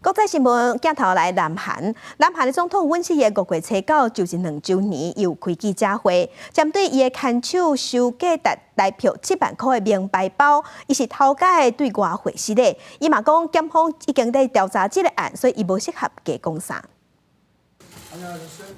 國際新聞鏡頭來南韓，南韓的總統尹錫悅五月初九就職2週年，又開記者會，針對伊的牽手收價值台票7萬箍的名牌包，伊是頭家對外回釋的，伊嘛講檢方已經在調查這個案，所以伊無適合加講啥。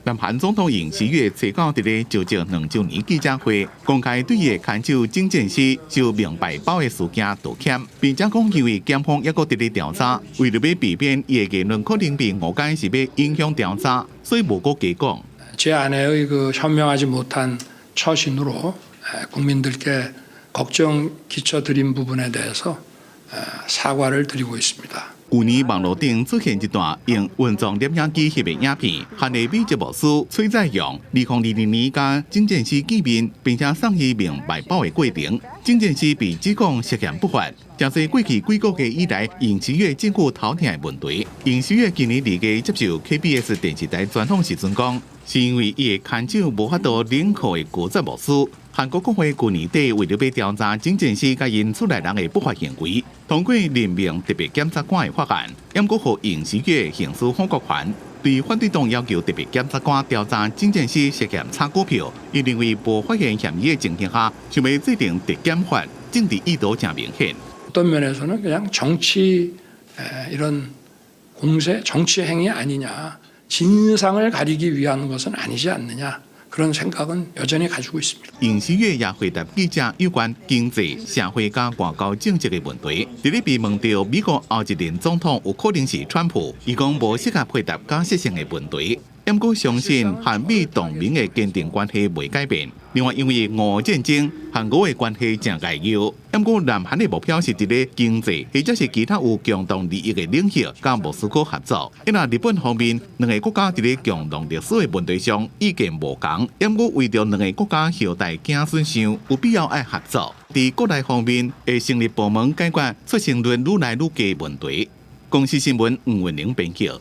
南韓總統尹錫悅初九佇咧就職兩週年記者會，公開對伊的牽手鍾建熙收名牌包的事件道歉，並且講因為檢方猶閣佇咧調查，為著欲避免伊的言論可能被誤解是欲影響調查，所以無閣加講。 제 아내의 그 현명하지 못한 처신으로 국민들께 걱정 끼쳐드린 부분에 대해서 사과를 드리고 있습니다. 舊年網路頂出現一段用雲裝攝影機翕的影片，韓裔美籍牧師崔在容，2022年佮鍾建熙見面，並且送伊名牌包的過程，鍾建熙被指控涉嫌不法。誠濟過去幾個月以來，尹錫悅政府頭痛的問題。尹錫悅今年2月接受 KBS 電視台專訪時陣講，是因為伊的牽手無法度認可的高級牧師。韓國國會舊年底為著欲調查鍾建熙佮𪜶厝內人的不法行為，通過任命特別檢察官的法案，毋過予尹錫悅行使否決權。對反對黨要求特別檢察官調查鍾建熙涉嫌炒股票，伊認為無發現嫌疑的情形下，想欲制定特檢法，政治意圖誠明顯。 어떤 면에서는 그냥 정치 이런 공세, 정치 행위 아니냐, 진상을 가리기 위한 것은 아니지 않느냐 그런 생각은 여전히 가지고 있습니다. 尹錫悅也回答記者有關經濟、社會佮外交政策的問題。佇咧被問著美國後一任總統有可能是川普，伊講無適合回答假設性的問題。毋過相信韓美同盟的堅定關係袂改變。另外，因為俄烏戰爭，韓俄的關係誠緊要。毋過南韓的目標是佇咧經濟或者是其他有共同利益的領域，佮莫斯科合作。若日本方面，兩个國家佇咧共同歷史的問題上意見無仝，毋過為著兩个國家後代子孫想，有必要愛合作。佇國內方面，會成立部門解決出生率愈來愈低問題。公視新聞吳文玲編輯。